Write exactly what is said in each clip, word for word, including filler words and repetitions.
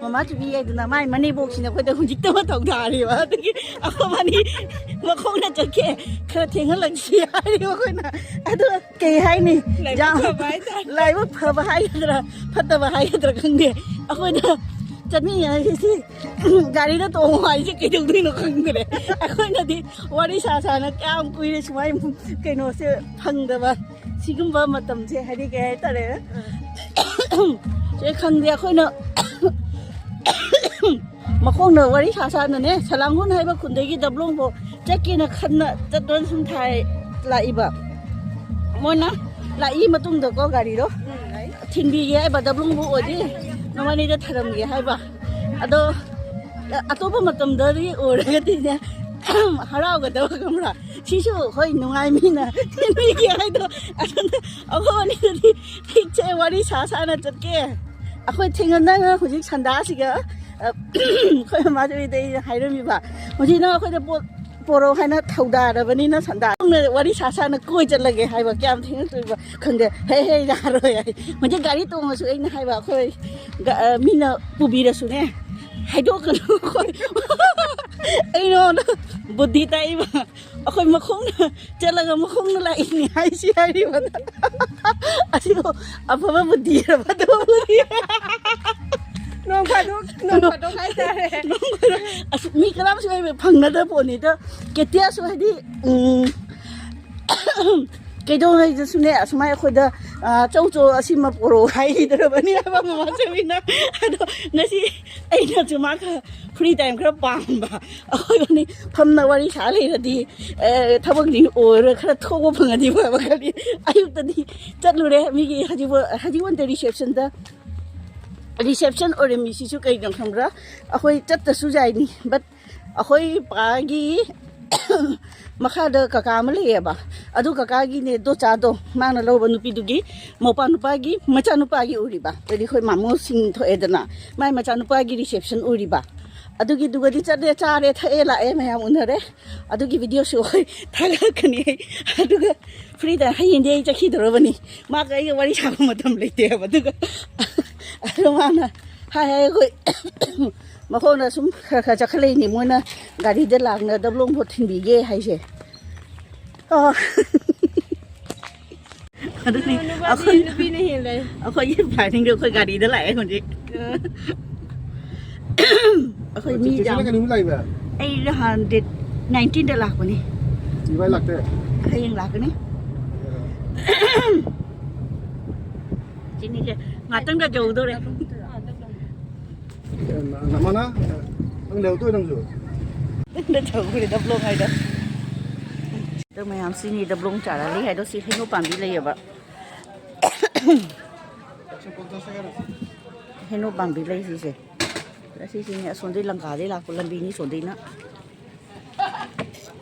ꯃꯃꯥ ꯆꯨꯕꯤ ꯍꯥꯏꯗꯨꯅ ꯃꯥꯏ ꯃꯅꯦꯕꯣꯛꯁꯤꯅ ꯑꯩꯈꯣꯏꯗ ꯍꯧꯖꯤꯛꯇꯃꯛ ꯊꯧꯗꯥꯔꯤꯕ, ꯑꯗꯒꯤ ꯑꯩꯈꯣꯏꯕꯥꯅꯤ ꯃꯈꯣꯡꯅ ꯆꯠꯀꯦ, ꯈꯔ ꯊꯦꯡꯍꯜꯂꯛꯁꯤ ꯍꯥꯏꯔꯤꯕ ꯑꯩꯈꯣꯏꯅ꯫ ꯑꯗꯣ ꯀꯩ ꯍꯥꯏꯅꯤ? ꯂꯥꯏꯕꯛ ꯌꯥꯝ ꯐꯕ ꯍꯥꯏꯇꯥꯔꯦ꯫ ꯂꯥꯏꯕꯛ ꯐꯕ ꯍꯥꯏꯒꯗ꯭ꯔꯥ ꯐꯠꯇꯕ ꯍꯥꯏꯒꯗ꯭ꯔꯥ ꯈꯪꯗꯦ꯫ ꯑꯩꯈꯣꯏꯗ ꯆꯠꯃꯤꯟꯅꯔꯤꯁꯤ ꯒꯥꯔꯤꯗ ꯇꯣꯡꯉꯣ ꯍꯥꯏꯁꯦ ꯀꯩꯗꯧꯗꯣꯏꯅꯣ ꯈꯪꯗ꯭ꯔꯦ꯫ ꯑꯩꯈꯣꯏꯅꯗꯤ ꯋꯥꯔꯤ ꯁꯥ ꯁꯥꯅ ꯀꯌꯥꯝ ꯀꯨꯏꯔꯦ ꯁꯨꯃꯥꯏꯅ ꯀꯩꯅꯣꯁꯦ ꯐꯪꯗꯕ, ꯁꯤꯒꯨꯝꯕ ꯃꯇꯝꯁꯦ, ꯍꯥꯏꯗꯤ ꯀꯩ ꯍꯥꯏꯇꯥꯔꯦ, ꯁꯦ ꯈꯪꯗꯦ꯫ ꯑꯩꯈꯣꯏꯅ ꯃꯈꯣꯡꯅ ꯋꯥꯔꯤ ꯁꯥ ꯁꯥꯅꯅꯦ, ꯁꯂꯥꯡꯒꯣꯟ ꯍꯥꯏꯕ ꯈꯨꯟꯗꯒꯤ ꯗꯕ꯭ꯂꯣꯡꯐꯥꯎ ꯆꯠꯀꯦꯅ ꯈꯟꯅ ꯆꯠꯇꯅ ꯁꯨꯝ ꯊꯥꯏ ꯂꯥꯛꯏꯕ꯫ ꯃꯣꯏꯅ ꯂꯥꯛꯏ ꯃꯇꯨꯡꯗꯀꯣ, ꯒꯥꯔꯤꯗꯣ ꯊꯤꯟꯕꯤꯒꯦ ꯍꯥꯏꯕ, ꯗꯕ꯭ꯂꯣꯡꯐꯥꯎ ꯑꯣꯏꯗꯤ ꯅꯕꯥꯅꯤꯗ ꯊꯔꯝꯒꯦ ꯍꯥꯏꯕ꯫ ꯑꯗꯣ ꯑꯇꯣꯞꯄ ꯃꯇꯝꯗꯗꯤ ꯑꯣꯏꯔꯒꯗꯤꯅꯦ, ꯍꯔꯥꯎꯒꯗꯕ ꯈꯪꯕ꯭ꯔꯥ? ꯁꯤꯁꯨ ꯍꯣꯏ ꯅꯨꯡꯉꯥꯏ, ꯃꯤꯅ ꯊꯤꯟꯕꯤꯒꯦ ꯍꯥꯏꯗꯣ꯫ ꯑꯗꯨꯅ ꯑꯩꯈꯣꯏ ꯑꯅꯤꯗꯗꯤ ꯊꯤꯛꯁꯦ ꯋꯥꯔꯤ ꯁꯥ ꯁꯥꯅ ꯆꯠꯀꯦ꯫ ꯑꯩꯈꯣꯏ ꯊꯦꯡꯅꯗꯅ ꯍꯧꯖꯤꯛ ꯁꯟꯗꯥꯁꯤꯒ, ꯑ, ꯑꯩꯈꯣꯏ ꯃꯃꯥꯗꯨꯗ ꯑꯩꯅ ꯍꯥꯏꯔꯝꯃꯤꯕ, ꯍꯧꯖꯤꯛ ꯅꯪ ꯑꯩꯈꯣꯏꯗ ꯄꯣꯠ ꯄꯣꯔꯛꯑꯣ ꯍꯥꯏꯅ ꯊꯧꯗꯥꯔꯕꯅꯤꯅ ꯁꯟꯗꯥ ꯋꯥꯔꯤ ꯁꯥ ꯁꯥꯅ ꯀꯣꯏ ꯆꯠꯂꯒꯦ ꯍꯥꯏꯕ꯫ ꯀꯌꯥꯝ ꯊꯦꯡꯅꯗꯣꯏꯕ ꯈꯪꯗꯦ꯫ "ꯍꯦ ꯍꯦ, ꯌꯥꯔꯣꯏ" ꯍꯥꯏ꯫ ꯍꯧꯖꯤꯛ ꯒꯥꯔꯤ ꯇꯣꯡꯉꯁꯨ ꯑꯩꯅ ꯍꯥꯏꯕ, ꯑꯩꯈꯣꯏ ꯒ-, ꯑ, ꯃꯤꯅ ꯄꯨꯕꯤꯔꯁꯨꯅꯦ, ꯍꯥꯏꯗꯣꯛꯀꯅꯨ꯫ ꯑꯩꯈꯣꯏ ꯑꯩ ꯅꯉꯣꯟꯗ ꯕꯨꯗꯤ ꯇꯥꯛꯏꯕ꯫ ꯑꯩꯈꯣꯏ ꯃꯈꯣꯡꯅ ꯆꯠꯂꯒ ꯃꯈꯣꯡꯅ ꯂꯥꯛꯏꯅꯤ ꯍꯥꯏꯁꯤ ꯍꯥꯏꯔꯤꯕꯗ꯫ ꯑꯁꯤꯕꯨ ꯑꯐꯕ ꯕꯨꯗꯤꯔ, ꯐꯠꯇꯕ ꯕꯨꯗꯤ? ꯅꯣꯡ ꯐꯥꯗꯣꯛ, ꯅꯣꯡ ꯐꯥꯗꯣꯛ ꯍꯥꯏꯇꯥꯔꯦ꯫ ꯑꯁ, ꯃꯤ ꯀꯅꯥꯝꯁꯨ ꯍꯥꯏꯕ ꯐꯪꯅꯗꯕ ꯄꯣꯠꯅꯤꯗ꯫ ꯀꯦꯇꯤꯌꯥꯁꯨ ꯍꯥꯏꯗꯤ, ꯎꯝ, ꯀꯩꯗꯧꯉꯩꯗꯁꯨꯅꯦ, ꯑꯁꯨꯃꯥꯏ ꯑꯩꯈꯣꯏꯗ, ꯑ, "ꯆꯧ ꯆꯧ, ꯑꯁꯤꯃ ꯄꯣꯔꯛꯑꯣ" ꯍꯥꯏꯈꯤꯗ꯭ꯔꯕꯅꯤ ꯍꯥꯏꯕ ꯃꯃꯥ ꯆꯧꯕꯤꯅ꯫ ꯑꯗꯣ ꯉꯁꯤ ꯑꯩꯅꯁꯨ ꯃꯥ ꯈꯔ free time ꯈꯔ ꯄꯥꯝꯕ꯫ ꯑꯩꯈꯣꯏ ꯑꯅꯤ ꯐꯝꯅ ꯋꯥꯔꯤ ꯁꯥ ꯂꯩꯔꯗꯤ, ꯑꯦ, ꯊꯕꯛꯇꯤ ꯑꯣꯏꯔꯣꯏ, ꯈꯔ ꯊꯣꯛꯄ ꯐꯪꯉꯗꯤ ꯐꯕ ꯈꯜꯂꯤ꯫ ꯑꯌꯨꯛꯇꯗꯤ ꯆꯠꯂꯨꯔꯦ ꯃꯤꯒꯤ ꯍꯖꯤꯕ-, ꯍꯖꯤꯕꯣꯟꯗ reception ꯗ꯫ Reception ꯑꯣꯏꯔꯝꯃꯤꯁꯤꯁꯨ ꯀꯩꯅꯣ ꯈꯪꯕ꯭ꯔꯥ? ꯑꯩꯈꯣꯏ ꯆꯠꯇꯁꯨ ꯌꯥꯏꯅꯤ, but ꯑꯩꯈꯣꯏ ꯄꯥꯒꯤ ꯃꯈꯥꯗ ꯀꯀꯥ ꯑꯃ ꯂꯩꯌꯦꯕ, ꯑꯗꯨ ꯀꯀꯥꯒꯤꯅꯦ ꯗꯣꯆꯥꯗꯣ, ꯃꯥꯅ ꯂꯧꯕ ꯅꯨꯄꯤꯗꯨꯒꯤ ꯃꯧꯄꯥ ꯅꯨꯄꯥꯒꯤ ꯃꯆꯥꯅꯨꯄꯥꯒꯤ ꯎꯔꯤꯕ, ꯍꯥꯏꯗꯤ ꯑꯩꯈꯣꯏ ꯃꯥꯃꯣꯁꯤꯡ ꯊꯣꯛꯑꯦꯗꯅ, ꯃꯥꯏ ꯃꯆꯥꯅꯨꯄꯥꯒꯤ reception ꯎꯔꯤꯕ꯫ ꯑꯗꯨꯒꯤꯗꯨꯒꯗꯤ ꯆꯠꯂꯦ, ꯆꯥꯔꯦ, ꯊꯛꯑꯦ, ꯂꯥꯛꯑꯦ, ꯃꯌꯥꯝ ꯎꯅꯔꯦ꯫ ꯑꯗꯨꯒꯤ video ꯁꯨ ꯑꯩꯈꯣꯏ ꯊꯥꯒꯠꯂꯛꯀꯅꯤ ꯑꯩ꯫ ꯑꯗꯨꯒ free time, ꯍꯌꯦꯡꯗꯤ ꯑꯩ ꯆꯠꯈꯤꯗꯧꯔꯕꯅꯤ꯫ ꯃꯥꯒ ꯑꯩꯒ ꯋꯥꯔꯤ ꯁꯥꯕ ꯃꯇꯝ ꯂꯩꯇꯦꯕ꯫ ꯑꯗꯨꯒ ꯑꯗꯣ ꯃꯥꯅ ꯍꯥꯏ ꯍꯥꯏ ꯑꯩꯈꯣꯏ ꯃꯈꯣꯡꯅ ꯁꯨꯝ ꯈꯔ ꯈꯔ ꯆꯠꯈꯠꯂꯛꯏꯅꯤ, ꯃꯣꯏꯅ ꯒꯥꯔꯤꯗ ꯂꯥꯛꯅ ꯗꯕ꯭ꯂꯣꯡ ꯐꯥꯎ ꯊꯤꯟꯕꯤꯒꯦ ꯍꯥꯏꯁꯦ꯫ ꯑꯣ꯫ ꯑꯗꯨꯅꯤ ꯅꯨꯄꯥꯗꯤ ꯑꯩꯈꯣꯏ ꯅꯨꯄꯤꯅ ꯍꯦꯜꯂꯦ꯫ ꯑꯩꯈꯣꯏꯒꯤ ꯄ꯭ꯂꯥꯅꯤꯡꯗꯤ ꯑꯩꯈꯣꯏ ꯒꯥꯔꯤꯗ ꯂꯥꯛꯑꯦ ꯍꯧꯖꯤꯛ꯫ ꯑ꯫ ꯑꯩꯈꯣꯏ ꯃꯤ ꯆꯦꯆꯦꯅ ꯌꯥꯝ ꯀꯩ ꯅꯨꯃꯤꯠ ꯂꯥꯛꯏꯕ? ꯑꯩ ꯅꯍꯥꯟ ꯗꯦꯠ ꯅꯥꯏꯟꯇꯤꯟꯗ ꯂꯥꯛꯄꯅꯤ꯫ ꯏꯕꯥꯏ ꯂꯥꯛꯇꯦ? ꯍꯌꯦꯡ ꯂꯥꯛꯀꯅꯤ꯫ ꯆꯤꯅꯤꯁꯦ ꯉꯥꯛꯇꯪꯗ ꯌꯧꯗꯣꯔꯦ꯫ ꯅꯃꯥꯅ ꯅꯪ ꯂꯩꯍꯧꯗꯣꯏ ꯅꯪꯁꯨ? ꯉꯥꯛꯇꯪꯗ ꯌꯧꯈ꯭ꯔꯦ ꯗꯕ꯭ꯂꯣꯡ ꯍꯥꯏꯗꯣ꯫ ꯑꯗꯣ ꯃꯌꯥꯝ ꯁꯤꯅꯤ ꯗꯕ꯭ꯂꯣꯡ ꯆꯥꯔꯥꯂꯤ ꯍꯥꯏꯗꯣ꯫ ꯁꯤ ꯍꯩꯅꯧ ꯄꯥꯝꯕꯤ ꯂꯩꯌꯦꯕ꯫ ꯍꯩꯅꯧ ꯄꯥꯝꯕꯤ ꯂꯩ ꯁꯤꯁꯦ꯫ ꯑꯁꯤꯁꯤꯅꯦ ꯑꯁꯣꯝꯗꯩ ꯂꯪꯀꯥꯗꯩ ꯂꯥꯛꯄ ꯂꯝꯕꯤꯅꯤ, ꯁꯣꯝꯗꯩꯅ꯫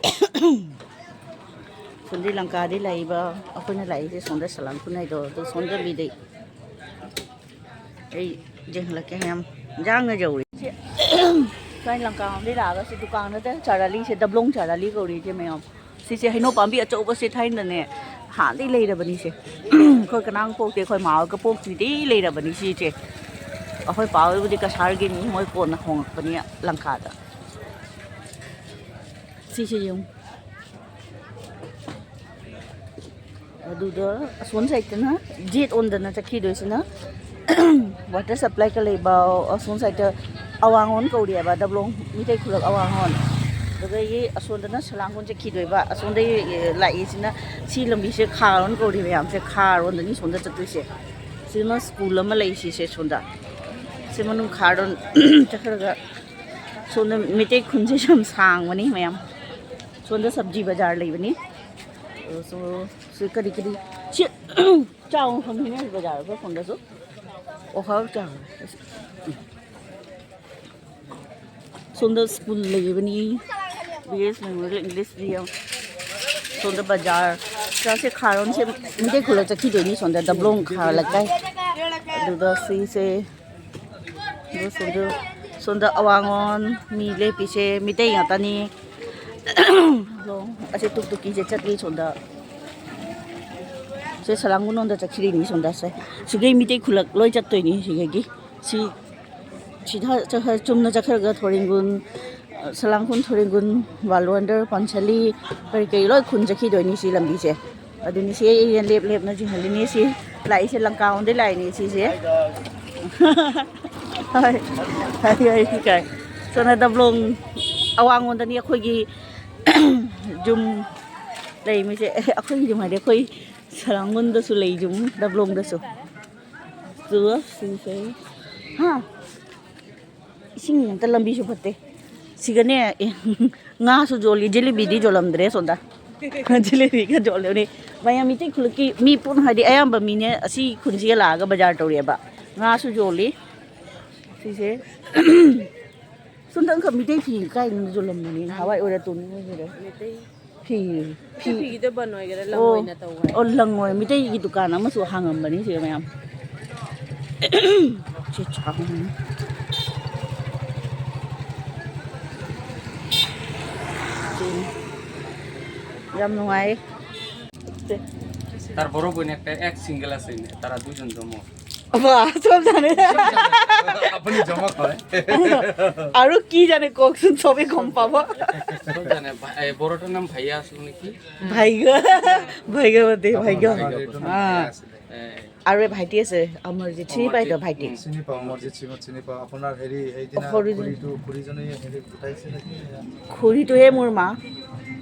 ꯁꯣꯝꯗꯩ ꯂꯪꯀꯥꯗꯩ ꯂꯥꯛꯏꯕ, ꯑꯩꯈꯣꯏꯅ ꯂꯥꯛꯏꯁꯦ ꯁꯣꯝꯗ ꯁꯂꯥꯝ ꯈꯨꯅꯩꯗꯣ, ꯑꯗꯨ ꯁꯣꯝꯗ ꯃꯤꯗꯩ꯫ ꯑꯩ ꯌꯦꯡꯍꯜꯂꯛꯀꯦ ꯃꯌꯥꯝ꯫ ꯏꯟꯖꯥꯡꯅ ꯌꯧꯔꯦ꯫ ꯁꯤ ꯁ꯭ꯋꯥꯏ ꯂꯪꯀꯥꯔꯣꯝꯗꯩ ꯂꯥꯛꯑꯒ ꯁꯤ ꯗꯨꯀꯥꯟꯗꯨꯗ ꯆꯥꯔꯥꯂꯤꯁꯦ, ꯗꯕ꯭ꯂꯣꯡ ꯆꯥꯔꯥꯂꯤ ꯀꯧꯔꯤꯁꯦ ꯃꯌꯥꯝ꯫ ꯁꯤꯁꯦ ꯍꯩꯅꯧ ꯄꯥꯝꯕꯤ ꯑꯆꯧꯕꯁꯦ ꯊꯥꯏꯅꯅꯦ ꯍꯥꯟꯅꯗꯩ ꯂꯩꯔꯕꯅꯤꯁꯦ꯫ ꯑꯩꯈꯣꯏ ꯀꯅꯥꯝ ꯄꯣꯛꯇꯦ, ꯑꯩꯈꯣꯏ ꯃꯥ ꯍꯣꯏꯒ ꯄꯣꯛꯇ꯭ꯔꯤꯗꯩ ꯂꯩꯔꯕꯅꯤ ꯁꯤꯁꯦ꯫ ꯑꯩꯈꯣꯏ ꯄꯥ ꯍꯣꯏꯕꯨꯗꯤ ꯀꯁꯥꯔꯒꯤꯅꯤ, ꯃꯣꯏ ꯀꯣꯟꯅ ꯍꯣꯡꯉꯛꯄꯅꯤ ꯂꯪꯀꯥꯗ꯫ ꯁꯤꯁꯦ ꯌꯦꯡꯉꯨ꯫ ꯑꯗꯨꯗ ꯑꯁꯣꯝ ꯁꯥꯏꯠꯇꯅ ꯖꯦꯠ ꯑꯣꯟꯗꯅ ꯆꯠꯈꯤꯗꯣꯏꯁꯤꯅ ꯋꯥꯇꯔ ꯁꯄ꯭ꯂꯥꯏꯒ ꯂꯩꯕ ꯑꯁꯣꯝ ꯁꯥꯏꯠꯇ ꯑꯋꯥꯡꯉꯣꯟ ꯀꯧꯔꯤꯑꯕ, ꯗꯕ꯭ꯂꯣꯡ ꯃꯤꯇꯩ ꯈꯨꯂꯛ ꯑꯋꯥꯡꯉꯣꯟ꯫ ꯑꯗꯨꯗꯒꯤ ꯑꯁꯣꯝꯗꯅ ꯁꯂꯥꯡꯒꯣꯟ ꯆꯠꯈꯤꯗꯣꯏꯕ, ꯑꯁꯣꯝꯗꯒꯤ ꯂꯥꯛꯏꯁꯤꯅ ꯁꯤ ꯂꯝꯕꯤꯁꯦ ꯈꯥꯔꯣꯟ ꯀꯧꯔꯤ ꯃꯌꯥꯝꯁꯦ, ꯈꯥꯔꯣꯟꯗꯅꯤ ꯁꯣꯝꯗ ꯆꯠꯇꯣꯏꯁꯦ꯫ ꯁꯤꯃ ꯁ꯭ꯀꯨꯜ ꯑꯃ ꯂꯩ ꯁꯤꯁꯦ ꯁꯣꯝꯗ꯫ ꯁꯤ ꯃꯅꯨꯡ ꯈꯥꯔꯣꯟ ꯆꯠꯈ꯭ꯔꯒ ꯁꯣꯝꯗ ꯃꯤꯇꯩ ꯈꯨꯟꯁꯦ ꯌꯥꯝ ꯁꯥꯡꯕꯅꯤ ꯃꯌꯥꯝ꯫ ꯁꯣꯝꯗ ꯁꯕꯖꯤ ꯕꯖꯥꯔ ꯂꯩꯕꯅꯤ꯫ ꯑꯗꯨꯁꯨ ꯁꯤ ꯀꯔꯤ ꯀꯔꯤ ꯁꯤ ꯆꯥꯎ ꯐꯝꯃꯤꯅꯦ ꯕꯖꯥꯔ ꯑꯩꯈꯣꯏ ꯁꯣꯝꯗꯁꯨ꯫ ꯑꯣꯐꯔ ꯆꯥꯎ꯫ ꯁꯣꯝꯗ ꯁ꯭ꯀꯨꯜ ꯂꯩꯕꯅꯤ꯫ ꯕꯤ ꯑꯦꯁ ꯃꯦꯃꯣꯔꯤꯌꯦꯜ ꯏꯪꯂꯤꯁ ꯃꯤꯗꯤꯌꯝ꯫ ꯁꯣꯝꯗ ꯕꯖꯥꯔ꯫ ꯁꯤꯗ ꯁꯤ ꯈꯥꯔꯣꯟꯁꯦ ꯃꯤꯇꯩ ꯈꯨꯂꯛ ꯆꯠꯈꯤꯗꯣꯏꯅꯤ ꯁꯣꯝꯗ ꯗꯕ꯭ꯂꯣꯡ ꯈꯥꯔꯣꯟ ꯂꯩꯀꯥꯏ꯫ ꯑꯗꯨꯗ ꯁꯤꯁꯦ ꯑꯗꯨ ꯁꯣꯝꯗ, ꯁꯣꯝꯗ ꯑꯋꯥꯡꯂꯣꯟ ꯃꯤ ꯂꯦꯞꯄꯤꯁꯦ ꯃꯤꯇꯩ ꯉꯥꯛꯇꯅꯤ꯫ ꯑꯗꯣ ꯑꯁꯤ ꯇꯨꯛ ꯇꯨꯛꯀꯤꯁꯦ ꯆꯠꯂꯤ ꯁꯣꯝꯗ꯫ ꯁꯦ ꯁꯂꯥꯡꯒꯨꯟꯂꯣꯝꯗ ꯆꯠꯈꯤꯗꯣꯏꯅꯤ ꯁꯣꯝꯗ ꯁꯦ꯫ ꯁꯤꯒꯩ ꯃꯤꯇꯩ ꯈꯨꯂꯛ ꯂꯣꯏ ꯆꯠꯇꯣꯏꯅꯤ ꯁꯤꯒꯒꯤ꯫ ꯁꯤ ꯁꯤꯗ ꯆꯠꯈ-, ꯆꯨꯝꯅ ꯆꯠꯈ꯭ꯔꯒ ꯊꯣꯔꯤꯡꯒꯨꯟ, ꯁꯂꯥꯡꯈꯨꯟ, ꯊꯣꯔꯤꯡꯒꯨꯟ, ꯋꯥꯜꯋꯟꯗꯔ, ꯄꯥꯟꯁꯂꯤ, ꯀꯔꯤ ꯀꯔꯤ ꯂꯣꯏ ꯈꯨꯟ ꯆꯠꯈꯤꯗꯣꯏꯅꯤ ꯁꯤ ꯂꯝꯕꯤꯁꯦ꯫ ꯑꯗꯨꯅꯤ ꯁꯤ ꯑꯩꯅ ꯂꯦꯞ ꯂꯦꯞꯅ ꯆꯤꯡꯍꯜꯂꯤꯅꯤ ꯁꯤ꯫ ꯂꯥꯛꯏꯁꯦ ꯂꯪꯀꯥꯔꯣꯝꯗꯩ ꯂꯥꯛꯏꯅꯤ ꯁꯤꯁꯦ꯫ ꯍꯣꯏ, ꯍꯣꯏ, ꯍꯣꯏ, ꯁꯤ ꯀꯥꯏ꯫ ꯁꯣꯝꯅ ꯗꯕ꯭ꯂꯣꯡ ꯑꯋꯥꯡꯂꯣꯝꯗꯅꯤ ꯑꯩꯈꯣꯏꯒꯤ ꯌꯨꯝ ꯂꯩꯃꯤꯁꯦ꯫ ꯑꯩꯈꯣꯏꯒꯤ ꯌꯨꯝ ꯍꯥꯏꯗꯤ ꯑꯩꯈꯣꯏ ꯁꯂꯥꯡꯕꯟꯗꯁꯨ ꯂꯩ ꯌꯨꯝ, ꯗꯕ꯭ꯂꯣꯡꯗꯁꯨ꯫ ꯑꯗꯨꯒ ꯁꯤꯁꯦ, ꯍꯥ? ꯏꯁꯤꯡ ꯑꯝꯇ ꯂꯝꯕꯤꯁꯨ ꯐꯠꯇꯦ꯫ ꯁꯤꯒꯅꯦ, ꯑꯦ, ꯉꯥꯁꯨ ꯌꯣꯜꯂꯤ, ꯖꯤꯂꯤꯕꯤꯗꯤ ꯌꯣꯜꯂꯝꯗ꯭ꯔꯦ ꯁꯣꯝꯗ꯫ ꯖꯤꯂꯤꯕꯤꯒ ꯌꯣꯜꯂꯦ꯫ ꯃꯌꯥꯝ ꯃꯤꯇꯩ ꯈꯨꯂꯛꯀꯤ ꯃꯤ ꯄꯨꯟꯅ ꯍꯥꯏꯗꯤ ꯑꯌꯥꯝꯕ ꯃꯤꯅꯦ ꯑꯁꯤ ꯈꯨꯟꯁꯤꯒ ꯂꯥꯛꯑꯒ ꯕꯖꯥꯔ ꯇꯧꯔꯛꯑꯦꯕ꯫ ꯉꯥꯁꯨ ꯌꯣꯜꯂꯤ꯫ ꯁꯤꯁꯦ꯫ ꯁꯣꯝꯗ ꯑꯃꯈꯛ ꯃꯤꯇꯩ ꯐꯤ ꯀꯥꯏꯗꯅꯣ ꯌꯣꯜꯂꯝꯕꯅꯤ ꯅꯍꯥꯟꯋꯥꯏ ꯑꯣꯏꯔ ꯇꯣꯡꯉꯤ ꯑꯣꯏꯒꯦꯔꯥ꯫ ꯃꯩꯇꯩ ꯐꯤ꯫ ꯐꯤ꯫ ꯐꯤꯒꯤꯗ ꯕꯟ ꯑꯣꯏꯒꯦꯔꯥ ꯂꯪ ꯑꯣ꯫ ꯑꯣꯏꯅ ꯇꯧ ꯍꯥꯏ꯫ ꯑꯣ, ꯂꯪ ꯑꯣꯏ꯫ ꯃꯤꯇꯩꯒꯤ ꯗꯨꯀꯥꯟ ꯑꯃꯁꯨ ꯍꯥꯡꯉꯝꯕꯅꯤ ꯁꯤꯗ ꯃꯌꯥꯝ꯫ ꯁꯤ ꯆꯥꯎꯅ꯫ ꯌꯥꯝ ꯅꯨꯡꯉꯥꯏ꯫ তার বড় বোন একটা এক সিঙ্গেল আছে, তারা দুজন জমা। বাহ, চব জানে। আপুনি জমা হয়। আৰু কি জানে কওকচোন, চবেই গম পাব। চব জানে। ভা- এই বড়টার নাম ভাইয়া আসল নেকি? ভাইগ, ভাইগ মাতে, ভাইগ। ভাইয়া আসলে। আহ, এ, আৰু এই ভাইটি আছে, অমৰজিত, চিনি পাই তো ভাইটি? উম। চিনি পাওঁ, অমৰজিত সিঙক চিনি পাওঁ। আপোনাৰ হেৰি সেইদিনা সৰুজনী। খুৰীটো, খুৰীজনী হেৰি গোটাইছে নেকি? খুৰীটোহে মোৰ মা।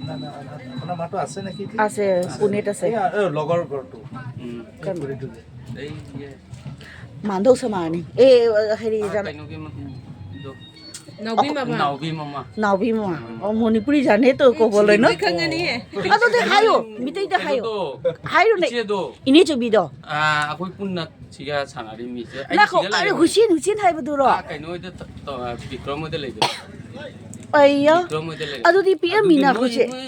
না, না, না, আপোনাৰ মাতো আছে নেকি? আছে, পুনেত আছে। এইয়া, এই লগৰ ঘৰটো। উম। এই খুৰীটো যে। এই ইয়ে। মাধৱ শৰ্মা নি? এই, হেৰি, আ, জানো। কাইনকি মা-, উম, দ-, নাওবি মামা। নাওবি মামা। নাওবি মা। অ, মণিপুৰী জানে তো ক'বলৈ ন? ꯈꯪꯒꯅꯤꯌꯦ꯫ ꯑꯗꯨꯗꯤ ꯍꯥꯏꯌꯣ, ꯃꯤꯇꯩꯗ ꯍꯥꯏꯌꯣ꯫ ꯏꯆꯦꯗꯣ, ꯍꯥꯏꯔꯨꯅꯦ꯫ ꯏꯆꯦꯗꯣ꯫ ꯏꯅꯦ ꯆꯨꯕꯤꯗꯣ꯫ ꯑ, ꯑꯩꯈꯣꯏ ꯄꯨꯟꯅ ꯁꯤꯒ ꯁꯥꯟꯅꯔꯤ ꯃꯤꯁꯦ꯫ ꯑꯩ ꯉꯥꯏꯈꯣ, ꯁꯤꯒ ꯑꯔꯦ, ꯂꯩꯔꯦ꯫ ꯍꯨꯁꯤꯟ, ꯍꯨꯁꯤꯟ ꯍꯥꯏꯕꯗꯨꯔꯣ? ꯑ, ꯀꯩꯅꯣ ꯍꯣꯏꯗ ꯇ-, ꯇ-, ꯕꯤꯀ꯭ꯔꯝ ꯍꯣꯏꯗ ꯂꯩꯕ꯫ ꯑꯩꯌꯥ꯫ ꯕꯤꯀ꯭ꯔꯝ ꯍꯣꯏꯗ ꯂꯩꯕ꯫ ꯑꯗꯨꯗꯤ ꯄꯤꯛꯑꯝꯃꯤꯅ ꯑꯗꯨꯗꯤ ꯃꯣꯏ, ꯍꯧꯖꯤꯛ꯫ ꯃꯣꯏ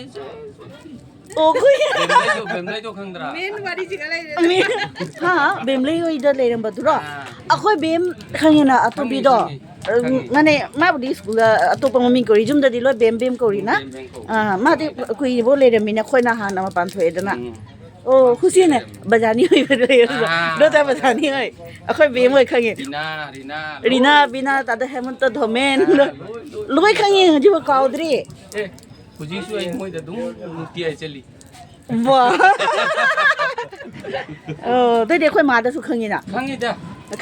ꯑꯣ, ꯑꯩꯈꯣꯏ꯫ ꯕꯦꯝꯂꯩꯗꯣ, ꯕꯦꯝꯂꯩꯗꯣ ꯈꯪꯗ꯭ꯔꯥ? ꯃꯦꯟ ꯋꯥꯔꯤꯁꯤꯒ ꯂꯩꯔꯦ꯫ ꯃꯤ-, ꯍꯥ, ꯕꯦꯝꯂꯩ ꯍꯣꯏꯗ ꯂꯩꯔꯝꯕꯗꯨꯔꯣ? ꯑꯥ꯫ ꯑꯩꯈꯣꯏ ꯕꯦꯝ ꯈꯪꯉꯦꯅ ꯑꯇꯣꯝꯕꯤꯗꯣ꯫ ꯈꯪꯉꯤ, ꯈꯪꯉꯤ꯫ ꯃꯥꯅꯦ, ꯃꯥꯕꯨꯗꯤ ꯁ꯭ꯀꯨꯜꯗ ꯑꯇꯣꯞꯄ ꯃꯃꯤꯡ ꯀꯧꯔꯤ, ꯌꯨꯝꯗꯗꯤ ꯂꯣꯏ ꯕꯦꯝ ꯕꯦꯝ ꯀꯧꯔꯤꯅ꯫ ꯕꯦꯝ ꯕꯦꯝ ꯀꯧ꯫ ꯑꯥ, ꯃꯥꯗꯤ ꯀꯨꯏꯕꯣ ꯂꯩꯔꯝꯃꯤꯅ ꯑꯩꯈꯣꯏꯅ ꯍꯥꯟꯅ ꯃꯄꯥꯟ ꯊꯣꯛꯑꯦꯗꯅ꯫ ꯎꯝ꯫ ꯑꯣ, ꯍꯨꯁꯦꯟꯅꯦ꯫ ꯕꯖꯥꯅꯤ ꯍꯣꯏ, ꯍꯣꯏ, ꯍꯣꯏ꯫ ꯑꯥ꯫ ꯗꯣꯇꯥ ꯕꯖꯥꯅꯤ ꯍꯣꯏ꯫ ꯑꯩꯈꯣꯏ ꯕꯦꯝ ꯍꯣꯏ ꯈꯪꯉꯦ꯫ ꯔꯤꯅꯥ, ꯔꯤꯅꯥ, ꯔꯤꯅꯥ, ꯂꯣꯏ꯫ ꯕꯤꯅꯥ, ꯇꯥꯗ ꯍꯦꯃꯟꯇ, ꯙꯣꯃꯦꯟ, ꯑꯥ, ꯂꯣꯏ꯫ ꯂꯣꯏ ꯈꯪꯉꯦ, ꯍꯧꯖꯤꯛꯐꯥꯎ ꯀꯥꯎꯗ꯭ꯔꯤ꯫ ꯑꯦ, ꯍꯧꯖꯤꯛꯁꯨ ꯑꯩ ꯃꯣꯏꯗ ꯑꯗꯨꯝ ꯅꯨꯡꯇꯤ ꯑꯩ ꯆꯠꯂꯤ꯫ ꯋꯥ꯫ ꯑꯣ, ꯑꯗꯨꯗꯤ ꯑꯩꯈꯣꯏ ꯃꯥꯗꯁꯨ ꯈꯪꯉꯤꯅ꯫ ꯈꯪꯉꯤꯗ꯫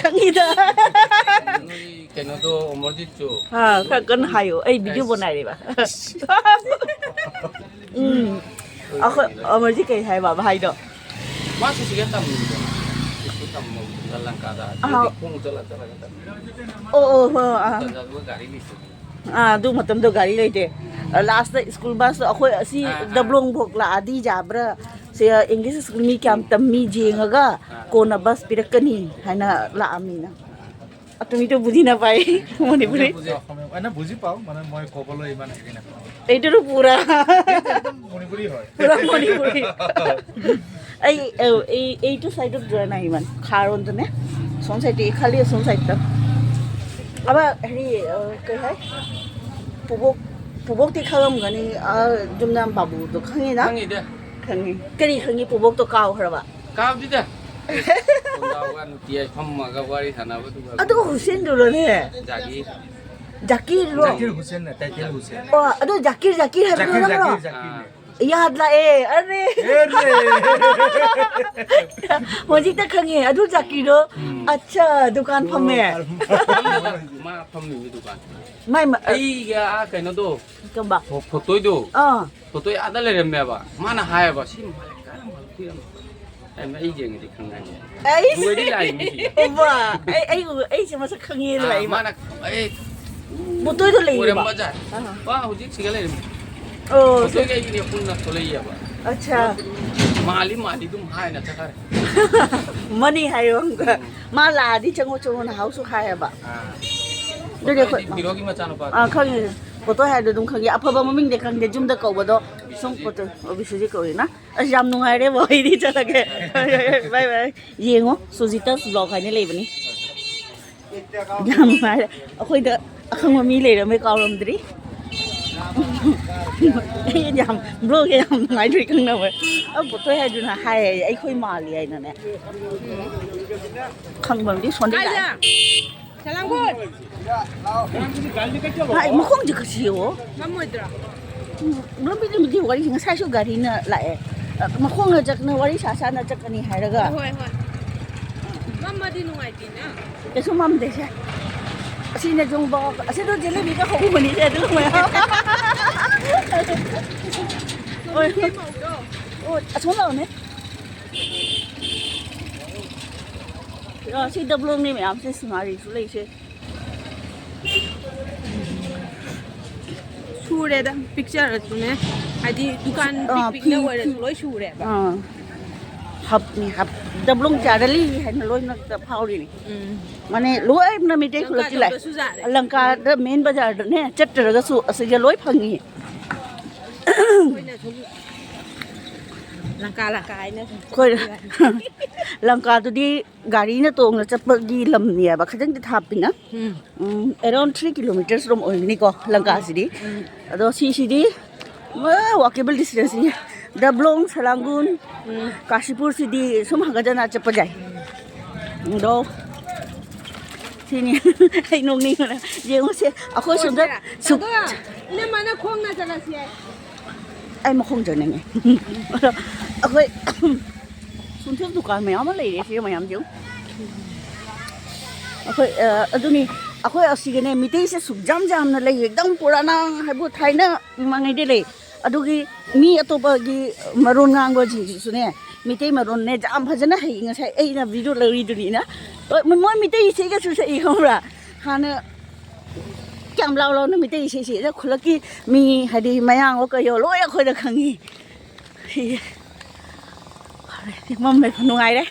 ꯈꯪꯉꯤꯗ꯫ ꯅꯣꯏ ꯀꯩꯅꯣꯗꯣ, ꯑꯃꯔꯖꯤꯠꯁꯨ꯫ ꯑꯥ, ꯈꯔ ꯀꯟꯅ ꯍꯥꯏꯌꯣ, ꯑꯩ ꯚꯤꯗꯤꯑꯣ ꯑꯁ꯫ ꯕꯣ ꯅꯥꯏꯔꯦꯕ꯫ ꯎꯝ꯫ ꯑꯩꯈꯣꯏ ꯑꯃꯔꯖꯤꯠ ꯀꯩ ꯍꯥꯏꯕ ꯍꯥꯏꯗꯣ? ꯃꯥꯁꯨ ꯁꯤꯗ ꯇꯝꯃꯤꯗꯅ꯫ ꯁ꯭ꯀꯨꯜ ꯇꯝꯕ ꯃꯇꯝꯗ ꯂꯪꯀꯥꯗ꯫ ꯑꯍꯥꯎ꯫ ꯁꯤꯗꯗꯤ ꯈꯣꯡ ꯆꯠꯂ ꯆꯠꯂꯒ ꯇꯝꯃꯤ꯫ ꯑꯣ, ꯑꯣ, ꯍꯣꯏ, ꯑꯥ꯫ ꯇꯟꯖꯥꯗꯨꯒ ꯒꯥꯔꯤ ꯂꯩꯇꯕ꯫ ꯑꯥ, ꯑꯗꯨ ꯃꯇꯝꯗꯣ ꯒꯥꯔꯤ ꯂꯩꯇꯦ꯫ ꯑ, ꯂꯥꯁꯇ ꯁ꯭ꯀꯨꯜ ꯕꯁꯇꯣ ꯑꯩꯈꯣꯏ ꯑꯁꯤ ꯑꯥ, ꯑꯥ꯫ ꯗꯕ꯭ꯂꯣꯡ ꯐꯥꯎ ꯂꯥꯛꯑꯗꯤ ꯌꯥꯕ꯭ꯔꯥ? ꯁꯤ ꯏꯪꯂꯤꯁ ꯁ꯭ꯀꯨꯜ ꯃꯤ ꯀꯌꯥꯝ ꯇꯝꯃꯤ ꯌꯦꯡꯉꯒ ꯑꯥ꯫ ꯀꯣꯟꯅ ꯕꯁ ꯄꯤꯔꯛꯀꯅꯤ ꯍꯥꯏꯅ ꯂꯥꯛꯑꯝꯃꯤꯅ꯫ তুমি তো বুজি নাপায় মণিপুৰী। অসমীয়া, এনে বুজি পাওঁ, মানে মই ক'বলৈ ইমান হেৰি নাপাওঁ। এইটোতো পুৰা। একদম মণিপুৰী হয়। পুৰা মণিপুৰী। ꯑꯩ, ꯑ, ꯑꯩ, ꯑꯩ ꯇꯨ ꯁꯥꯏꯗ ꯗ꯭ꯔ ꯅꯥꯏ ꯏꯃꯥꯟ ꯈꯥꯔꯣꯟꯗꯨꯅꯦ꯫ ꯁꯣꯝ ꯁꯥꯏꯗ ꯈꯜꯂꯤ, ꯁꯣꯝ ꯁꯥꯏꯗ꯫ ꯑꯕ ꯍꯦꯔꯤ, ꯑ, ꯀꯩ ꯍꯥꯏ? ꯄꯨꯕꯣꯛ, ꯄꯨꯕꯣꯛꯇꯤ ꯈꯪꯉꯝꯒꯅꯤ, ꯑ, ꯖꯨꯝꯅꯥꯝ ꯕꯥꯕꯨꯗꯣ ꯈꯪꯉꯤꯅ? ꯈꯪꯉꯤꯗ꯫ ꯈꯪꯉꯤ꯫ ꯀꯔꯤ ꯈꯪꯉꯤ? ꯄꯨꯕꯣꯛꯇꯣ ꯀꯥꯎꯈ꯭ꯔꯕ? ꯀꯥꯎꯗꯤꯗ꯫ ꯈꯣꯡꯒꯥꯎꯒ ꯅꯨꯡꯇꯤ ꯑꯩ ꯐꯝꯃꯒ ꯋꯥꯔꯤ ꯁꯥꯟꯅꯕꯗꯨꯒ꯫ ꯑꯗꯨ ꯍꯨꯁꯦꯟꯗꯨꯔꯣꯅꯦ? ꯖꯥꯒꯤ꯫ ꯖꯥꯀꯤꯔꯔꯣ? ꯖꯥꯀꯤꯔ ꯍꯨꯁꯦꯟꯅ, ꯇꯥꯏꯇꯦꯜ ꯍꯨꯁꯦꯟ꯫ ꯑꯣ, ꯑꯗꯨ ꯖꯥꯀꯤꯔ, ꯖꯥꯀꯤꯔ ꯍꯥꯏꯕꯗꯨ ꯖꯥꯀꯤꯔ, ꯅꯪꯔꯣ? ꯖꯥꯀꯤꯔ, ꯖꯥꯀꯤꯔꯅꯦ꯫ ꯑꯥ꯫ ꯌꯥꯗ ꯂꯥꯛꯑꯦ, ꯑꯔꯦ꯫ ꯑꯦ, ꯔꯦ꯫ ꯍꯧꯖꯤꯛꯇ ꯈꯪꯉꯦ, ꯑꯗꯨ ꯖꯥꯀꯤꯔꯗꯣ꯫ ꯎꯝ꯫ ꯑꯠꯆꯥ, ꯗꯨꯀꯥꯟ ꯐꯝꯃꯦ꯫ ꯐꯝꯃꯦ꯫ ꯃꯥ ꯐꯝꯃꯤꯕ ꯗꯨꯀꯥꯟ꯫ ꯃꯥꯏ ꯃ-, ꯑꯩꯒ ꯑꯥ ꯀꯩꯅꯣꯗꯣ꯫ ꯀꯝꯕ? ꯐꯣ-, ꯐꯣꯇꯣꯏꯗꯣ꯫ ꯑꯥ꯫ ꯐꯣꯇꯣ ꯑꯥꯗ ꯂꯩꯔꯝꯃꯦꯕ꯫ ꯃꯥꯅ ꯍꯥꯏꯌꯦꯕ, "ꯁꯤ ꯃꯥꯂꯦ ꯀꯔꯝꯕ ꯂꯧꯊꯣꯛꯏꯅꯣ?" ꯑꯩꯅ, "ꯑꯩ ꯌꯦꯡꯉꯗꯤ ꯈꯪꯒꯅꯤ꯫" ꯑꯩꯁ! ꯂꯣꯏꯗꯤ ꯂꯥꯛꯏ ꯃꯤꯁꯤꯡꯁꯦ꯫ ꯎꯕ! ꯑꯩ, ꯑꯩ ꯎ-, ꯑꯩꯁꯦ ꯃꯁꯛ ꯈꯪꯉꯦ ꯑꯥ, ꯂꯥꯛꯏꯕ꯫ ꯃꯥꯅ, ꯑꯩ ꯐꯣꯇꯣꯗꯣ ꯂꯩꯌꯦꯕ? ꯑꯣꯏꯔꯝꯕ ꯖꯥꯠ꯫ ꯑꯥ꯫ ꯃꯥ ꯍꯧꯖꯤꯛ ꯁꯤꯗ ꯂꯩꯔꯝꯃꯤ꯫ ꯑꯣ, ꯐꯣꯇꯣꯒꯤ ꯑꯩꯒꯤꯗꯤ ꯄꯨꯟꯅ ꯊꯣꯛꯂꯛꯏꯑꯕ꯫ ꯑꯠꯆꯥ꯫ ꯃꯥꯜꯂꯤ, ꯃꯥꯜꯂꯤ ꯑꯗꯨꯝ ꯍꯥꯏꯅ ꯆꯠꯈ꯭ꯔꯦ꯫ ꯃꯅꯤ ꯍꯥꯏꯌꯣ ꯑꯃꯨꯛꯀ꯫ ꯎꯝ꯫ ꯃꯥ ꯂꯥꯛꯑꯗꯤ ꯆꯪꯉꯣ, ꯆꯪꯉꯣ ꯅꯍꯥꯎꯁꯨ ꯍꯥꯏꯌꯦꯕ꯫ ꯑꯥ꯫ ꯑꯗꯨꯗꯤ ꯑꯩꯈꯣꯏ ꯐꯣꯇꯣ ꯍꯥꯏꯗꯤ ꯄꯤꯔꯣꯒꯤ ꯃꯆꯥꯅꯨꯄꯥꯗꯣ꯫ ꯑꯥ, ꯈꯪꯉꯦ꯫ ꯐꯣꯇꯣ ꯍꯥꯏꯔꯗꯤ ꯑꯗꯨꯝ ꯈꯪꯉꯦ꯫ ꯑꯐꯕ ꯃꯃꯤꯡꯗꯤ ꯈꯪꯗꯦ, ꯌꯨꯝꯗ ꯀꯧꯕꯗꯣ ꯁꯨꯝ ꯕꯤꯁ꯭ꯋꯖꯤꯠ꯫ ꯐꯣꯇꯣ, ꯑꯣ, ꯕꯤꯁ꯭ꯋꯖꯤꯠ ꯀꯧꯏꯅ꯫ ꯑꯁ, ꯌꯥꯝ ꯅꯨꯡꯉꯥꯏꯔꯦꯕꯣ, ꯑꯩꯗꯤ ꯆꯠꯂꯒꯦ꯫ ꯕꯥꯏ ꯕꯥꯏ꯫ ꯌꯦꯡꯉꯣ, ꯁꯨꯖꯤꯇꯥꯁ ꯕ꯭ꯂꯣꯒ ꯍꯥꯏꯅ ꯂꯩꯕꯅꯤ꯫ ꯌꯥꯝ ꯅꯨꯡꯉꯥꯏꯔꯦ꯫ ꯑꯩꯈꯣꯏꯗ ꯑꯈꯪꯕ ꯃꯤ ꯂꯩꯔꯝꯃꯦ, ꯀꯥꯎꯔꯝꯗ꯭ꯔꯤ꯫ ꯑꯩ ꯌꯥꯝ ꯕ꯭ꯂꯣꯒ ꯌꯥꯝ ꯅꯨꯡꯉꯥꯏꯗꯣꯏ ꯈꯪꯅꯕ꯫ ꯑ ꯕꯣꯇꯣꯏ ꯍꯥꯏꯗꯨꯅ ꯍꯥꯏꯌꯦ ꯑꯩꯈꯣꯏ ꯃꯥꯜꯂꯤ ꯍꯥꯏꯅꯅꯦ꯫ ꯈꯪꯕꯝꯗꯤ ꯁꯣꯟꯗꯩ ꯂꯥꯛꯑꯦ꯫ ꯁꯂꯥꯡꯒꯣꯠ꯫ ꯍꯥꯏ, ꯃꯈꯣꯡꯁꯦ ꯀꯁꯤ ꯌꯦꯡꯉꯣ꯫ ꯉꯝꯃꯣꯏꯗ꯭ꯔꯣ? ꯎꯝ, ꯂꯝꯕꯤꯗꯨꯕꯨꯗꯤ ꯋꯥꯔꯤ ꯉꯁꯥꯏꯁꯨ ꯒꯥꯔꯤꯅ ꯂꯥꯛꯑꯦ꯫ ꯑ, ꯃꯈꯣꯡꯅ ꯆꯠꯅ ꯋꯥꯔꯤ ꯁꯥ ꯁꯥꯅ ꯆꯠꯀꯅꯤ ꯍꯥꯏꯔꯒ꯫ ꯍꯣꯏ, ꯍꯣꯏ꯫ ꯉꯝꯃꯗꯤ ꯅꯨꯡꯉꯥꯏꯇꯦꯅ꯫ ꯀꯩꯁꯨ ꯉꯝꯗꯦꯁꯦ꯫ ꯑꯁꯤꯅ ꯌꯣꯡꯕ, ꯑꯁꯤꯗꯣ ꯖꯤꯂꯤꯕꯤꯒ ꯍꯧꯕꯅꯤꯁꯦ ꯑꯗꯨ ꯃꯌꯥꯝ꯫ ꯍꯣꯏ꯫ ꯑꯣ, ꯑꯁꯣꯝ ꯂꯥꯛꯑꯣꯅꯦ꯫ ꯑ, ꯁꯤ ꯗꯕ꯭ꯂꯣꯡꯅꯦ ꯃꯌꯥꯝꯁꯦ ꯁꯤꯅꯔꯤꯁꯨ ꯂꯩꯁꯦ꯫ ꯁꯨꯔꯦꯗ, ꯄꯤꯛꯆꯔꯁꯨꯅꯦ꯫ ꯍꯥꯏꯗꯤ ꯗꯨꯀꯥꯟ ꯑꯥ, ꯄꯤꯛ ꯄꯤꯛꯅ ꯐꯤ, ꯑꯣꯏꯔꯁꯨ ꯐꯤ꯫ ꯂꯣꯏ ꯁꯨꯔꯦꯕ꯫ ꯑꯥ꯫ ꯍꯞ, ꯍꯞ, ꯗꯕ꯭ꯂꯣꯡ ꯆꯥꯔꯂꯤ ꯍꯥꯏꯅ ꯂꯣꯏꯅꯃꯛꯇ ꯐꯥꯎꯔꯤꯅꯤ꯫ ꯎꯝ꯫ ꯃꯥꯅꯦ, ꯂꯣꯏꯅ ꯃꯩꯇꯩ ꯈꯨꯂꯛꯀꯤ ꯂꯥꯛꯑꯦ꯫ ꯂꯪꯀꯥꯗꯧꯗꯁꯨ ꯌꯥꯔꯦ꯫ ꯂꯪꯀꯥꯗ ꯃꯦꯟ ꯕꯖꯥꯔꯗꯅꯦ ꯆꯠꯇ꯭ꯔꯒꯁꯨ ꯑꯁꯤꯗ ꯂꯣꯏ ꯐꯪꯉꯤ꯫ ꯑꯩꯈꯣꯏꯅ ꯁꯨꯝ ꯂꯪꯀꯥ, ꯂꯪꯀꯥ ꯍꯥꯏꯅ ꯁꯨꯝ ꯑꯩꯈꯣꯏ ꯆꯠꯄꯒꯤ ꯋꯥꯅꯤ꯫ ꯂꯪꯀꯥꯗꯨꯗꯤ ꯒꯥꯔꯤꯅ ꯇꯣꯡꯅ ꯆꯠꯄꯒꯤ ꯂꯝꯅꯦꯕ, ꯈꯤꯇꯪꯗꯤ ꯊꯥꯞꯄꯤꯅ꯫ ꯎꯝ꯫ ꯎꯝ, around three kilometers ꯔꯣꯝ ꯑꯣꯏꯒꯅꯤꯀꯣ ꯂꯪꯀꯥꯁꯤꯗꯤ꯫ ꯎꯝ꯫ ꯑꯗꯣ ꯁꯤꯁꯤꯗꯤ ꯋꯥꯀꯦꯕꯜ ꯗꯤꯁꯇꯦꯟꯁꯅꯤ꯫ ꯗꯕ꯭ꯂꯣꯡ, ꯁꯂꯥꯡꯒꯨꯟ, ꯎꯝ꯫ ꯀꯥꯁꯤꯄꯨꯔꯁꯤꯗꯤ ꯁꯨꯝ ꯍꯪꯒꯠ ꯍꯟꯗ ꯆꯠꯄ ꯌꯥꯏ꯫ ꯑꯗꯣ ꯁꯤꯅꯤ꯫ ꯑꯩ ꯅꯣꯛꯅꯤꯡꯕꯅ꯫ ꯌꯦꯡꯉꯨꯁꯦ, ꯑꯩꯈꯣꯏ ꯁꯣꯝꯗ ꯁꯨꯛ- ꯑꯗꯣ ꯏꯅꯝꯃꯅ ꯈꯣꯡꯅ ꯆꯠꯂꯁꯤ ꯍꯥꯏ꯫ ꯑꯩ ꯃꯈꯣꯡ ꯆꯠꯅꯤꯡꯉꯦ꯫ ꯑꯗꯣ ꯑꯩꯈꯣꯏ ꯁꯨꯝꯊꯦꯜ ꯗꯨꯀꯥꯟ ꯃꯌꯥꯝ ꯑꯃ ꯂꯩꯔꯦ ꯁꯤ ꯃꯌꯥꯝꯁꯦ꯫ ꯑꯩꯈꯣꯏ, ꯑ, ꯑꯗꯨꯅꯤ, ꯑꯩꯈꯣꯏ ꯑꯁꯤꯒꯅꯦ ꯃꯤꯇꯩꯁꯦ ꯁꯨꯛ ꯌꯥꯝ ꯌꯥꯝꯅ ꯂꯩ, ꯑꯦꯛꯗꯝ ꯄꯨꯔꯥꯅꯥ ꯍꯥꯏꯕꯨ ꯊꯥꯏꯅ ꯃꯃꯥꯡꯉꯩꯗ ꯂꯩ꯫ ꯑꯗꯨꯒꯤ ꯃꯤ ꯑꯇꯣꯞꯄꯒꯤ ꯃꯔꯣꯟ ꯉꯥꯡꯕꯁꯤꯡꯁꯤꯁꯨꯅꯦ, ꯃꯤꯇꯩ ꯃꯔꯣꯟꯅꯦ ꯌꯥꯝ ꯐꯖꯅ ꯍꯩ꯫ ꯉꯁꯥꯏ ꯑꯩꯅ ꯚꯤꯗꯤꯑꯣ ꯂꯧꯔꯤꯗꯨꯅꯤꯅ꯫ ꯍꯣꯏ, ꯃꯣꯏ ꯃꯤꯇꯩ ꯏꯁꯩꯒꯁꯨ ꯁꯛꯏ, ꯈꯪꯕ꯭ꯔꯥ? ꯍꯥꯟꯅ ꯀꯌꯥꯝ ꯂꯥꯎ ꯂꯥꯎꯅ ꯃꯤꯇꯩ ꯏꯁꯩ ꯁꯛꯏ꯫ ꯑꯗ ꯈꯨꯜꯂꯛꯀꯤ ꯃꯤ, ꯍꯥꯏꯗꯤ ꯃꯌꯥꯡꯑꯣ ꯀꯩꯑꯣ, ꯂꯣꯏ ꯑꯩꯈꯣꯏꯗ ꯈꯪꯉꯤ꯫ ꯁꯤꯁꯦ ꯐꯔꯦ, ꯁꯤ ꯃꯝꯕꯩ ꯅꯨꯡꯉꯥꯏꯔꯦ꯫